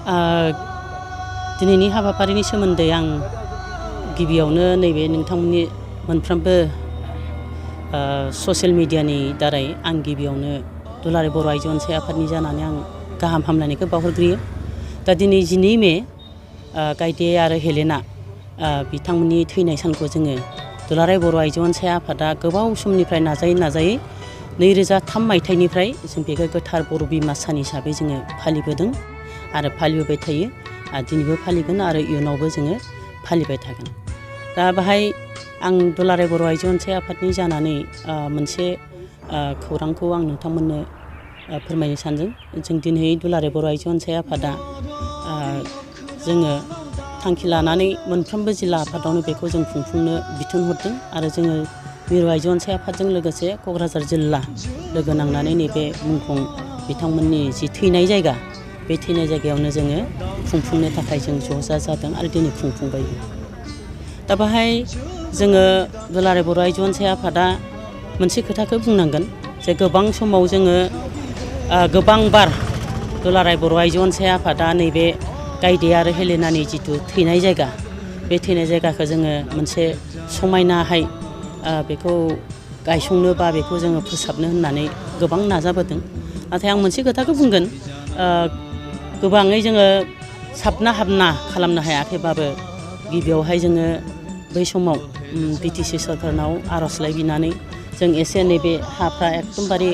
दिनैनि हाबाफारिनि सोमोन्दै आं गिबियावनो नैबे नोंथांमोननि मोनफ्रोमबो ससियेल मिडियानि दारै आं गिबियावनो दुलाराय बर' आइजो अनसाय आफादनि जानानै आं गाहाम हामलायनायखौ बावहरग्रोयो। दा दिनै 12 मे गायदे आरो हेलेना बिथांमोननि थैनाय सानखौ जोङो दुलाराय बर' आइजो अनसाय आफादा गोबाव समनिफ्राय नाजायै 2003 मायथाइनिफ्राय जों बेखौ गोथार बर' बिमा सान हिसाबै जोङो फालिबोदों आरो फालिबोबाय थायो। दिनैबो फालिगोन आरो इयुनावबो जोङो फालिबाय थागोन। दा बाहाय आं दुलाराय बर' आइजो अनसाय आफादनि जानानै मोनसे खौरांखौ आं नोंथांमोननो फोरमायनो सानदों। जों दिनै दुलाराय बर' आइजो अनसाय आफादा जोङो थांखि लानानै मोनफ्रोमबो जिल्ला आफादावनो बेखौ जों खुंफुंनो बिथोन हरदों आरो जोङो मिरु आइजो अनसाय आफादजों लोगोसे क'क्राझार जिल्ला लोगो नांनानै नैबे मुंख्लं बिथांमोननि जि थैनाय जायगा बे थैनाय जायगायावनो जोङो खुंफुंनो थाखाय जों ज' जादों आरो दिनै खुंफुंबायबो। दा बाहाय जोङो दुलाराय बर' आइजो अनसाय आफादा मोनसे खोथाखौ बुंनांगोन जे गोबां समाव जोङो गोबां बार दुलाराय बर' आइजो अनसाय आफादा नैबे गायदे आरो हेलेनानि जिथु थैनाय जायगा बे थैनाय जायगाखौ जोङो मोनसे समायनाहाय बेखौ गायसंनो बा बेखौ जोङो फोसाबनो होननानै गोबां नाजाबोदों। नाथाय आं मोनसे खोथाखौ बुंगोन, गोबाङै जोङो साबना हाबना खालामनो हायाखैबाबो गिबियावहाय जोङो बै समाव BTC सरकारनाव आर'जलाइ बिनानै जों एसे नैबे हाफ्रा एकदमबारे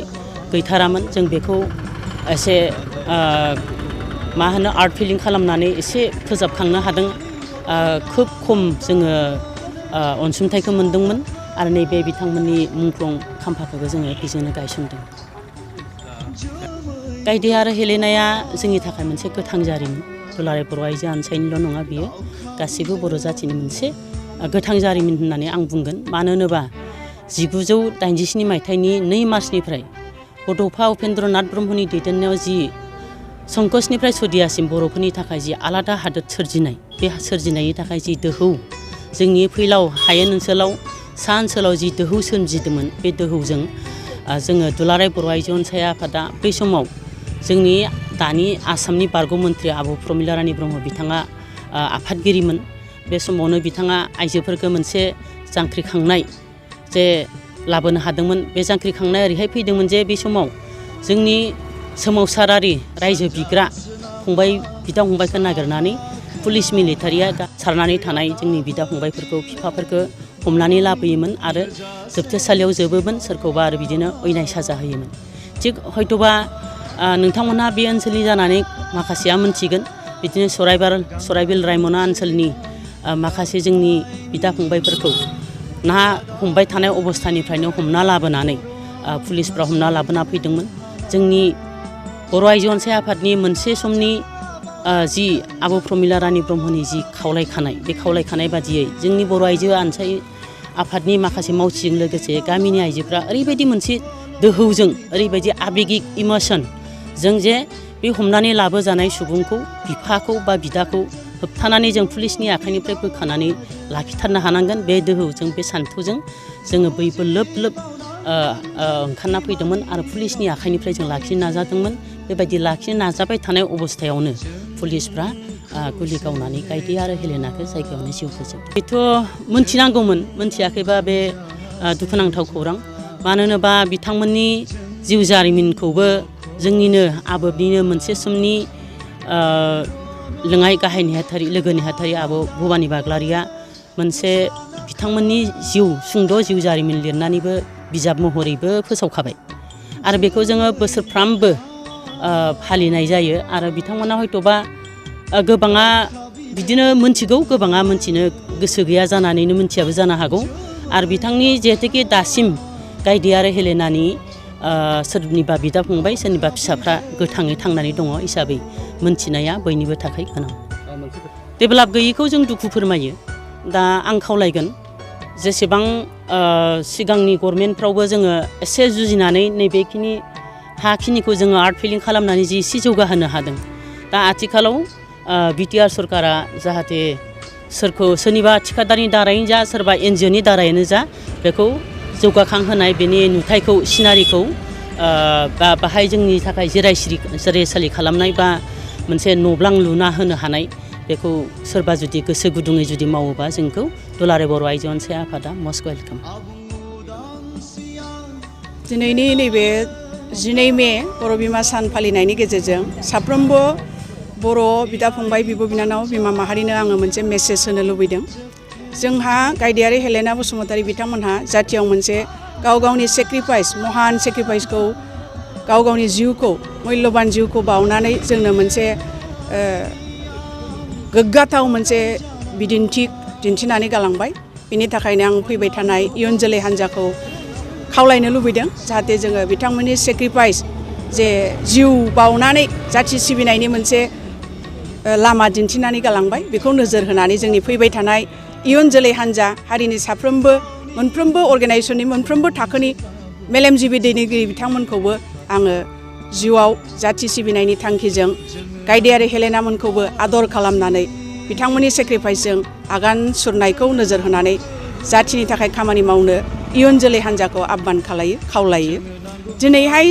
गैथारामोन, जों बेखौ एसे आर्ट फिलिं खालामनानै एसे फोजाबखांनो हादों। खोब खम जोङो अनसुंथाइखौ मोनदोंमोन आरो नैबे बिथांमोननि मुंख्लं खाम्फाखौबो जोङो बेजोंनो गायसनदों। गायदे आरो हेलेनाया जोंनि थाखाय मोनसे गोथां जारिमिन। दुलाराय बर' आइजो अनसायनिल' नङा, बियो गासिबो बर' जाथिनि मोनसे गोथां जारिमिन होननानै आं बुंगोन। मानो होनोबा 1987 मायथाइनि 2 मार्चनिफ्राय बड'फा उपेन्द्र नाथ ब्रह्मनि दैदेननायाव जि संकसनिफ्राय सदियासिम बर'फोरनि थाखाय जि आलादा हादोर सोरजिनाय, बे सोरजिनायनि थाखाय जि दोहौ जोंनि फैलाव हायेन ओनसोलाव सा ओनसोलाव जि दोहौ सोमजिदोंमोन, बे दोहौजों जोङो दुलाराय बर' आइजो अनसाय आफादा बै समाव जोंनि दानि आसामनि बारग' मन्थ्रि आब' प्रमिला रानी ब्रह्म बिथाङा आफादगिरिमोन। बे समावनो बिथाङा आइजोफोरखौ मोनसे जांख्रिखांनाय जे लाबोनो हादोंमोन। बे जांख्रिखांनाय ओरैहाय फैदोंमोन जे बे समाव जोंनि सोमावसारारि रायजो बिग्रा बिदा फंबायखौ नागिरनानै पुलिस मिलिटारिया सारनानै थानाय जोंनि बिदा फंबायफोरखौ बिफाफोरखौ हमनानै लाबोयोमोन आरो जोबथेसालियाव जोबोमोन, सोरखौबा आरो बिदिनो अयनाय साजा होयोमोन। थिग हयथ'बा नोंथांमोनहा बे ओनसोलनि जानानै माखासेया मोनथिगोन, बिदिनो सराइबिल रायमना ओनसोलनि माखासे जोंनि बिदा फंबायफोरखौ ना हमबाय थानाय अबस्थानिफ्रायनो हमना लाबोनानै पुलिसफ्रा हमना लाबोना फैदोंमोन। जोंनि बर' आइजो अनसाय आफादनि मोनसे समनि जि आब' प्रमिला रानी ब्रह्मनि जि खावलायखानाय, बे खावलायखानाय बादियै जोंनि बर' आइजो अनसाय आफादनि माखासे मावथिजों लोगोसे गामिनि आइजोफ्रा ओरैबायदि मोनसे दोहौजों, ओरैबायदि आबेगिक इमोसन जों जे बे हमनानै लाबोजानाय सुबुंखौ, बिफाखौ बा बिदाखौ होबथानानै जों पुलिसनि आखाइनिफ्राय बोखानानै लाखिथारनो हानांगोन। बे दोहौजों, बे सान्थौजों जोङो बयबो लोब लोब ओंखारना फैदोंमोन आरो पुलिसनि आखाइनिफ्राय जों लाखिनो नाजादोंमोन। बेबायदि लाखिनो नाजाबाय थानाय अबस्थायावनो पुलिसफ्रा गुलि गावनानै गायदे आरो हेलेनाखौ जायगायावनो जिउ फोजोबदों। बेथ' मोनथिनांगौमोन, मोनथियाखैबा बे दुखुनांथाव खौरां। मानो होनोबा बिथांमोननि जिउ जारिमिनखौबो जोंनिनो आबोबनिनो मोनसे समनि लेङाइ गाहाय नेहाथारि, लोगो नेहाथारि आब' भबानि बाग्लारिया मोनसे बिथांमोननि सुंद' जिउ जारिमिन लिरनानैबो बिजाब महरैबो फोसावखाबाय आरो बेखौ जोङो बोसोरफ्रामबो फालिनाय जायो। आरो बिथांमोना हयथ'बा गोबाङा बिदिनो मोनथिगौ, गोबाङा मोनथिनो गोसो गैया जानानैनो मोनथियाबो जानो हागौ। आरो बिथांनि जिहेतुके दासिम गायदे आरो हेलेनानि सोरनिबा बिदा फंबाय, सोरनिबा फिसाफ्रा गोथाङै थांनानै दङ हिसाबै मोनथिनाया बयनिबो थाखाय गोनां। डेभेलप गैयिखौ जों दुखु फोरमायो। दा आं खावलायगोन, जेसेबां सिगांनि गभर्नमेन्टफ्रावबो जोङो एसे जुजिनानै नैबेखिनि हाखिनिखौ जोङो आर्ट फिलिं खालामनानै जि एसे जौगाहोनो हादों। दा आथिखालाव बिटिआर सरकारा जाहाथे सोरनिबा थिखादारनि दारैनो जा, सोरबा NGOनि दारैनो जा, बेखौ जौगाखांहोनाय बेनि नुथायखौ, सिनारिखौ बाहाय जोंनि थाखाय जिरायसालि खालामनाय बा मोनसे न'ब्लां लुना होनो हानाय बेखौ सोरबा जुदि गोसो गुदुङै जुदि मावोबा जोंखौ दुलाराय बर' आइजो अनसाय आफादा मस्ट वेलकाम। दिनैनि नैबे 12 मे बर' बिमा सान फालिनायनि गेजेरजों साफ्रोमबो बर' बिदा फंबाय बिब' बिनानाव बिमा माहारिनो आङो मोनसे मेसेज होनो लुबैदों। जोंहा गायदेयारि हेलेना बसुमतारी बिथांमोनहा जाथियाव मोनसे गाव गावनि सेक्रिफाइस महान सेक्रिफाइसखौ गाव गावनि जिउखौ मूल्यबान जिउखौ बावनानै जोंनो मोनसे गोग्गाथाव मोनसे बिदिन्थि दिन्थिनानै गालांबाय। बेनि थाखायनो आं फैबाय थानाय इयुन जोलै हान्जाखौ खावलायनो लुबैदों जाहाथे जोङो बिथांमोननि सेक्रिफाइस जे जिउ बावनानै जाथि सिबिनायनि मोनसे लामा दिन्थिनानै गालांबाय बेखौ नोजोर होनानै जोंनि फैबाय थानाय इयुन जोलै हान्जा हारिनि साफ्रोमबो मोनफ्रोमबो अर्गानाइजेसननि मोनफ्रोमबो थाखोनि मेलेमजिबि दैदेनगिरि बिथांमोनखौबो आङो जिउआव जाथि सिबिनायनि थांखिजों गायदेयारि हेलेनामोनखौबो आदर खालामनानै बिथांमोननि सेक्रिफाइसजों आगान सुरनायखौ नोजोर होनानै जाथिनि थाखाय खामानि मावनो इयुन जोलै हान्जाखौ आह्वान खावलायो। दिनैहाय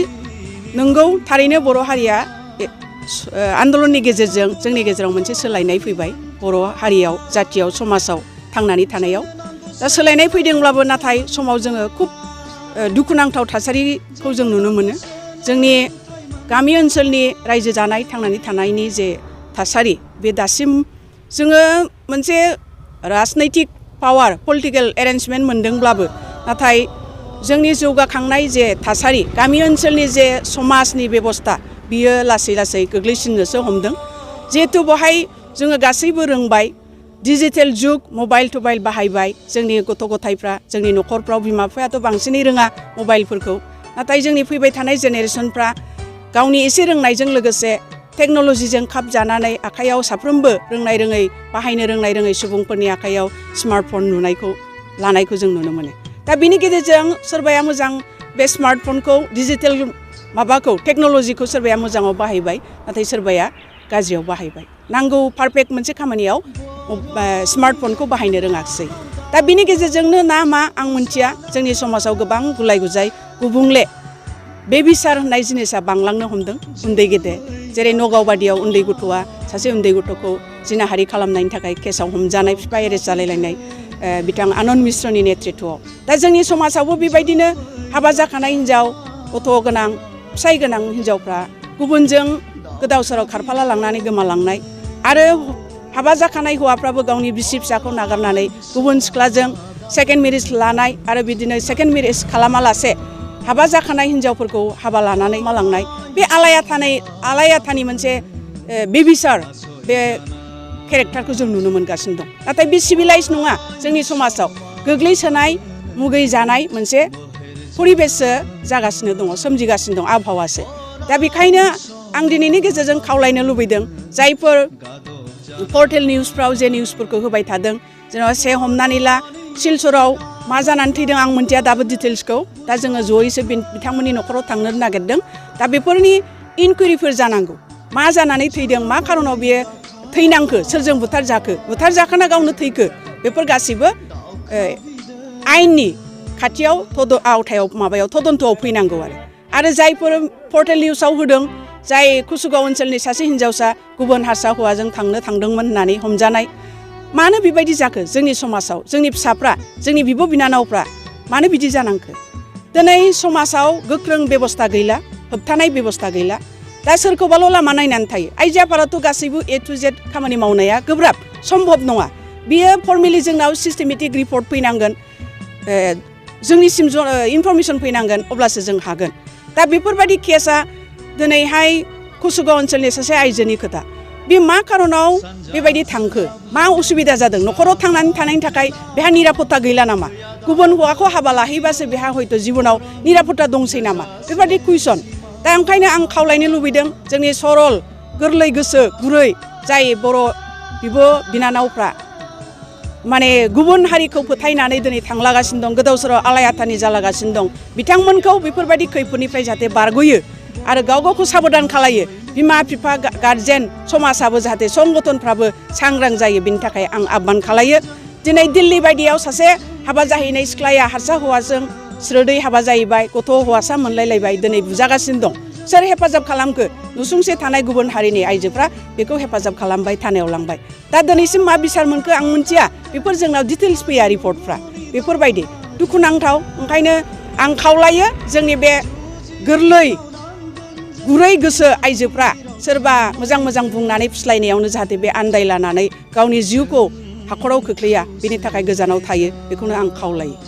नंगौ थारैनो बर' हारिया आन्दलननि गेजेरजों जोंनि गेजेराव मोनसे सोलायनाय फैबाय बर' हारियाव जाथियाव समाजाव थांनानै थानायाव। दा सोलायनाय फैदोंब्लाबो नाथाय समाव जोङो खुब दुखुनांथाव थासारिखौ जों नुनो मोनो। जोंनि गामि ओनसोलनि रायजो जानाय थांनानै थानायनि जे थासारि बे दासिम जोङो मोनसे राजनैतिक पावार पलिटिकेल एरेन्जमेन्ट मोनदोंब्लाबो नाथाय जोंनि जौगाखांनाय जे थासारि गामि ओनसोलनि जे समाजनि बेबस्था बियो लासै लासै गोग्लैसिननोसो हमदों। जिहेतु बेवहाय जोङो गासैबो रोंबाय डिजिटेल जुग मबाइल टबाइल बाहायबाय जोंनि गथ' गथायफ्रा जोंनि न'खरफ्राव बिमा बिफायाथ' बांसिनै रोङा मबाइलफोरखौ नाथाय जोंनि फैबाय थानाय जेनेरेसनफ्रा गावनि एसे रोंनायजों लोगोसे टेक्न'लजिजों खाब जानानै आखायाव साफ्रोमबो रोंनाय रोङै बाहायनो रोंनाय रोङै सुबुंफोरनि आखायाव स्मार्टफन लानायखौ जों नुनो मोनो। दा बिनि गेजेरजों सोरबाया मोजां बे स्मार्टफनखौ डिजिटेल माबाखौ टेक्न'लजिखौ सोरबाया मोजाङाव बाहायबाय नाथाय सोरबाया गाज्रियाव बाहायबाय। नांगौ पारफेक्ट मोनसे खामानियाव स्मार्टफनखौ बाहायनो रोङाखिसै। दा बिनि गेजेरजोंनो ना मा आं मिथिया जोंनि समाजाव गोबां गुलाय गुजाय गुबुंले बेबिचार होननाय जिनिसा बांलांनो हमदों उन्दै गेदेर। जेरै नगाव बादियाव उन्दै गथ'आ सासे उन्दै गथ'खौ जिनाहारि खालामनायनि थाखाय केसाव हमजानाय बिफा एरेस्ट जालायलायनाय बिथां आनन्द मिश्रनि नेतृत्वआव। दा जोंनि समाजावबो बेबायदिनो हाबा जाखानाय हिन्जाव गथ' गोनां फिसाय गोनां हिन्जावफ्रा गुबुनजों गोदाव सोराव खारफाला लांनानै गोमालांनाय आरो हाबा जाखानाय हौवाफ्राबो गावनि बिसि फिसाखौ नागारनानै गुबुन सिख्लाजों सेकेन्ड मेरिज लानाय आरो बिदिनो सेकेन्ड मेरिज खालामालासे हाबा जाखानाय हिन्जावफोरखौ हाबा लानानै मालांनाय बे आलायाथानि मोनसे बेबिचार बे केरेक्टारखौ जों नुनो मोनगासिनो दं। नाथाय बे सिभिलाइज नङा जोंनि समाजाव गोग्लैसोनाय मुगै जानाय मोनसे परिबेससो जागासिनो दङ सोमजिगासिनो दं आबहावासो। दा बेखायनो आं दिनैनि गेजेरजों खावलायनो लुबैदों जायफोर पर्टेल निउसफ्राव जे निउसफोरखौ होबाय थादों जेनेबा हमनानै ला सिलचराव मा जानानै थैदों आं मिन्थिया दाबो डिटेल्सखौ। दा जोङो जयैसो बिथांमोननि न'खराव थांनो नागिरदों। दा बेफोरनि इनकुवेरिफोर जानांगौ मा जानानै थैदों मा खारनाव बियो थैनांखो सोरजों बुथार जाखोना गावनो थैखो बेफोर गासिबो आयेननि खाथियाव आवथायाव तदन्तआव फैनांगौ आरो जायफोर पर्टेल निउसाव होदों जाय कुसुगाव ओनसोलनि सासे हिन्जावसा गुबुन हारसा हौवाजों थांदोंमोन होननानै हमजानाय मानो बेबायदि जाखो जोंनि समाजाव जोंनि फिसाफ्रा जोंनि बिब' बिनानावफ्रा मानो बिदि जानांखो। दिनै समाजाव गोख्रों बेबस्था गैला होबथानाय बेबस्था गैला। दा सोरखौबाल' लामा नायनानै थायो। आइजो आफादाथ' गासैबो A to Z खामानि मावनाया गोब्राब सम्भब नङा। बियो फर्मेलि जोंनाव सिस्टेमेटिक रिपर्ट फैनांगोन जोंनिसिम इनफरमेसन फैनांगोन अब्लासो जों हागोन। दा बेफोरबायदि केसा दिनैहाय कुसुगाव ओनसोलनि सासे आइजोनि खोथा बे मा खारनाव बेबायदि थांखो मा उसुबिदा जादों न'खराव थांनानै थानायनि थाखाय बेहा निरापत्ता गैला नामा गुबुन हौवाखौ हाबा लाहैबासो बेहा हयथ' जिबनाव निरापत्ता दंसै नामा बेबायदि कुइसन। दा ओंखायनो आं खावलायनो लुबैदों जोंनि सरल गोरलै गोसो गुरै जाय बर' बिब' बिनानावफ्रा माने गुबुन हारिखौ फोथायनानै दिनै थांलागासिनो दं गोदाव सोराव आलायाथानि जालागासिनो दं बिथांमोनखौ बेफोरबायदि खैफोदनिफ्राय जाहाथे बारग'यो आरो गाव गावखौ साबधान खालायो बिमा बिफा गार्जेन समाजाबो जाहाथे संगठनफ्राबो सांग्रां जायो बिनि थाखाय आं आह्वान खालायो। दिनै दिल्ली बायदियाव सासे हाबा जाहैनाय सिख्लाया हारसा हौवाजों स्रोदै हाबा जाहैबाय गथ' हौवासा मोनलायलायबाय दिनै बुजागासिनो दं सोर हेफाजाब खालामखो नुसुंसे थानाय गुबुन हारिनि आइजोफ्रा बेखौ हेफाजाब खालामबाय थानायाव लांबाय दा दिनैसिम मा बिसार मोनखो आं मिथिया बेफोर जोंनाव डिटेल्स फैया रिपर्टफ्रा बेफोरबायदि दुखुनांथाव ओंखायनो आं खावलायो जोंनि बे गोरलै गुरै गोसो आइजोफ्रा सोरबा मोजां मोजां बुंनानै फुस्लायनायावनो जाहाथे बे आन्दायलानानै गावनि जिउखौ हाखराव खोख्लैया बेनि थाखाय गोजानाव थायो बेखौनो आं खावलायो।